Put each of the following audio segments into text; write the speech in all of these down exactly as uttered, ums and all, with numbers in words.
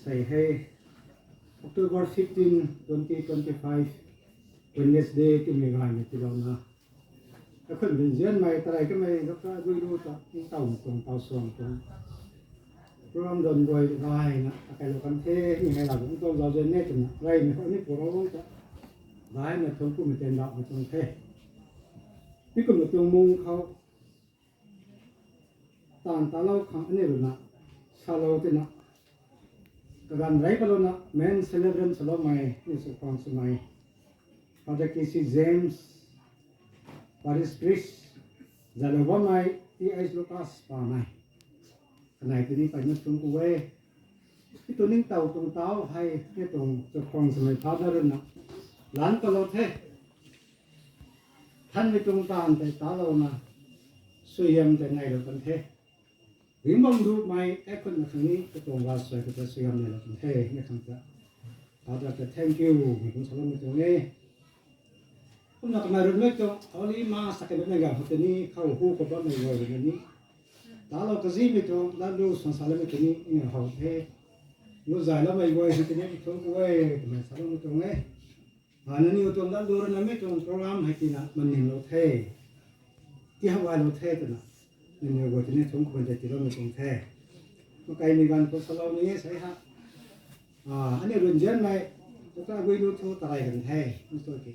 Hei hei, October fifteen, twenty twenty-five, Wednesday, timei gaymei tiilouna, akhun bin zianmei tarai kamei Doctor Guilu ta ningtowmei tuang tau suang tuang program don guay gayna akailou kan the. Mi hei la bung tuang zauzian ne twna reymei khou ni purou bang ta gayna thuanc kumei tei ndauhmei tuang the. Mi kumna tuang mung khou taanv talou khang aniu ruina salou tina, kaganv rey palouna main celebrant saloumei ni sw khang swmei Father K C James, Parish Priest, zalou bammei T H Lucas pamei, kanei tini peyna thuanc ku e. Mi tuang ningtow tuang tau hei mi tuang sw khang swmei Father ruina lan talou the. Thanmei tuang taanv tei talouna suaihiam tei neilou kan the. Ringbam dumei kaikhunna khang ni katuang ravsuai khou ta suaihiam neilou kan the. Mi khang ta Father ta thank you mei kum saloumei tuang e. Kumna kamei runmei tuang Holy Mass sa kei bammei ganv khou tei ni khou hu khou bammei guay ruina ni talou kazimei tuang latlu swan saloumei tei ni aniu how the. Lu zayloumei guay khou tei ni thuanc ku e twmei saloumei tuang e. Nangniw tuang latlu ruina mi tuang program hei tina manninglou the, tihaw gaylou the twna nangniw guay tini thuanc ku bam tei tiiloumei tuang the. Makeimei ganv khou salou ni e sei ha. Aniu run zianmei Doctor Guilu thu tarai kan the.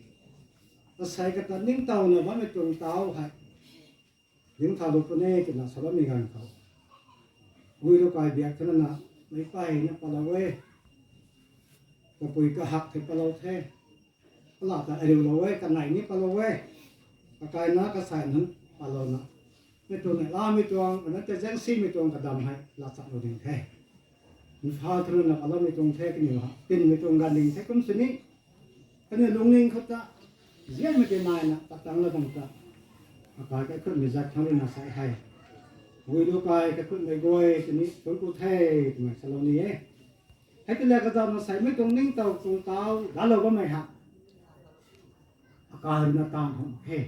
Asei kata ningtowna bammei tuang tau hei ningthoulou puni e twna saloumei ganv khou, Guilu kai biak thunana meic peyna palou e. Kapui kahak thei palou the. Kala ta ariulou e, kanei ni palou e. Kakaina kasei nunc palouna, mi tuang neihlamei tuang, kanac tei zaengsimei tuang kadam hei latchaklou ding the. Imphal thunana paloumei tuang the kaniw ha, tinmei tuang ganv ding the kum sini. Kaniw lungning khou ta zianmei tei naina patangclou bam ta, akai kaikhunmei zat thangc ruina sei hei, Guilu kai kaikhunmei guay tini thuanc ku the twmei salou ni e. Hei tei la kazauhna seimei tuang ningtow tuang tau laalou bammei ha, akai ruina taanv hum the.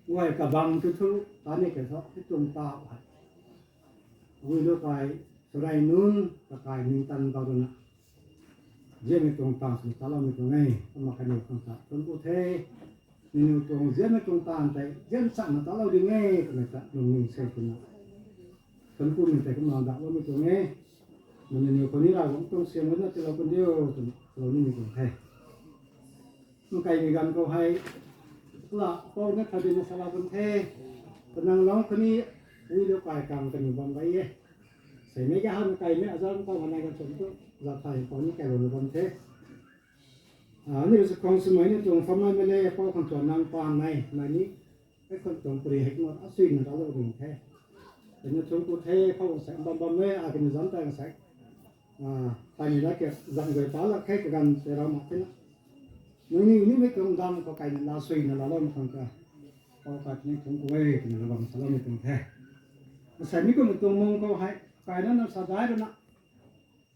Guay kabam tu thu, tani kei thu mi tuang tau hei, Guilu kai swrey nunc kakai ningtan bam ruina zianmei tuang taanv swna taloumei tuang e. Kumna kaniw khang ta thuanc ku the. Nangniw tuang zianmei tuang taanv tei zian chakna talou ding e twmei ta lungning sei twna thuanc kumei tei kumna ndauhloumei tuang e. Nangniw khou ni Ravguangc tuang siam lana tiilou kan diu twna lou nimei tuang the. Makeimei ganv khou hei, kala pou na tha dina salou kan the. Kanang lung khou ni Guilu kai kang kaniw bam gay e. Seimei ga han kaimei azanc khou hanei kan chwn tu zat thay pou ni kailouna bam the. Aniu sw khang swmei ni tuang famei mei le pou khang tuan nang paanmei mei ni, kaikhun tuang pari hei kumna asuina talou ding the. Kaniw thuanc ku the, pou sei bam bam e, akaniw zanc tei sei, thaymei la ke zam guay pa lak khe kaganv tei rau mak thena, nangniw nimei tuang dam khou kaina laa suina laalou mak khang ta, pou kai ni thuanc ku e twna bam saloumei tuang the. Asei mi kumna tuang mung khou hei kaina nam sa dai ruina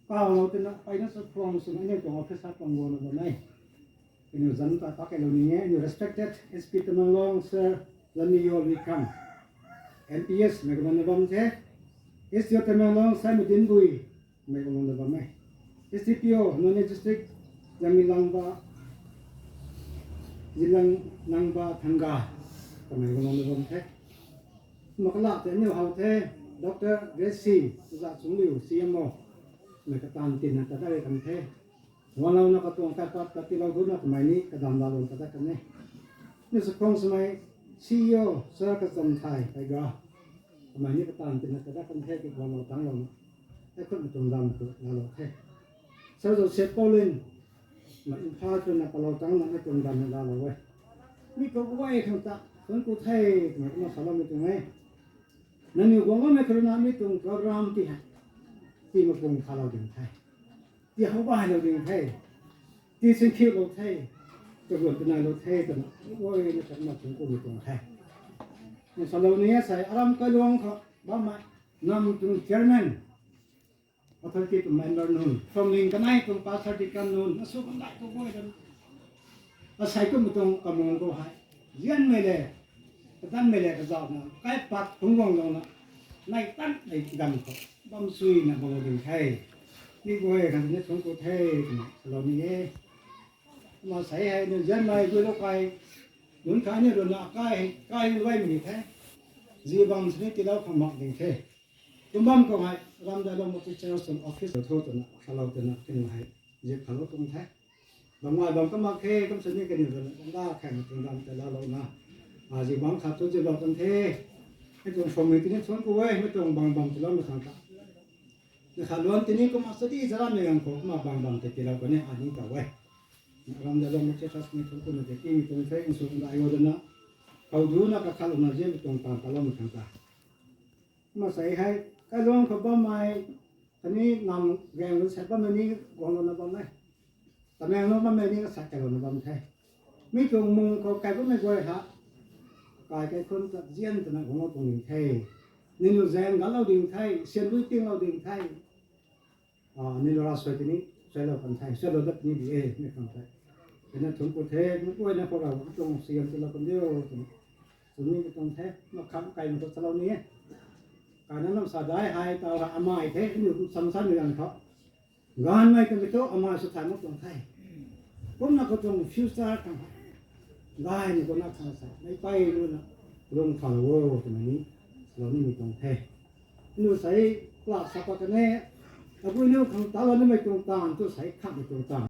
kawlou twna peyna sw khang swmei aniu tuang officer tuang guangna bam e. Aniu zanc ta pakeilou ni e, aniu respected S P Tamenglong Sir Lamiyo Luikam, M P S mei kumna bam the. S D O Tamenglong Saimudinbui mei kumna bam e. S D P O Noney District Zangmilangba, Zilang Nangba Thangga kamei kumna bam the. Kumna kala tei aniu how the, Doctor Grace, Oja Chungliu, C M O mei kataanv tinna ta dat kan the. Guanglouna katuang kaipat katiilou duna kamei ni kadam laalou ta dat kan e. Aniu sw khang swmei C E O Sir Kachamthai Paiga, kamei ni kataanv tinna ta dat kan the, ki guanglou tangclouna kaikhunmei tuang dam khou laalou the. Sir Joseph Paulin, mei Imphal twna palou tangcna mei tuang dam laalou e. Mi khou guay khang ta thuanc ku the twmei kumna saloumei tuang e. Nangniw guangloumei khou ruina mi tuang program ti hei, tii mapung khalou ding the, tii how gaylou ding the, tii sinkhiulou the, kaguan tanailou the twna guayna ta kumna thuanc kumei tuang the. Salou ni e sei aram kailuang khou bammei nam tuang chairman, authority tuang member nunc, phuamling kanei tuang pastor deacon nunc, asu kandai tu guay dan, asei kumna tuang kamung khou hei, zianmei le, kadanmei le kazauhna kaipat phungc guanglouna, nai tan nei dam khou bam suina bam ding the. Mi guay khang ni thungc ku the, twna salou ni e. Kumna sei hei nzianmei guilou kai, nunc khatni ruina kai, kai luaimei ni the. Zibam sini tiilou khang mak ding the. Kum bam khou hei, Ramdailong Baptist Church tuang office tho twna, salou twna, kaniw hei, zip khalou tuang the. Bam ngai bam kamak khe, kum sini kaniw ruina, kanda khang tuang dam tei lalouna. A, zibam khat thu ziplou tuang the. Mei tuang family tini thungc ku e, mei tuang bam bam tiiloumei khang ta. Na khat luan tini kumna study zarammei ganv khou kumna bam bam tei tiilou kani ani ta e. Ramdailong Baptist Church ni thungc kuna tei timei tuang the, nsu dai o dana. Khou duna kakhatlouna ziamei tuang taanv kaloumei khang ta. Kumna sei hei, kailuang khou bammei, khatni nam gaeng lu sat bammei ni guanglouna bam e. Tamenglong bammei ni kasat kailouna bam the. Mi tuang mung khou kai bammei guay ha, kai kaikhunc ta zian twna guanglou tuang ding the. Ninu zaeng ganclou ding the, syan dui tinglou ding the. A, ninu ravsuai tini, suailou kan the, suailou dat ni di e, mi khang the. Kaniw thungc ku the, mi guayna khou Ravguangc tuang siam tiilou kan diu, twna. Twni mi tuang the, makhang kaimei khou salou ni e. Kaina nam sa dai hei, tau hei, amei the, aniu sam sanmei ganv khou. Gaanvmei twmei thu amei sw thay mak tuang the. Kumna khou tuang future khang. Gaymei kumna khang sa, meic pey luna, lung khalou o, twmei ni, salou nimei tuang the. Aniu sei, class sa pat kan e, abui niu khang talou nimei tuang taanv, tu sei khamhmei tuang taanv.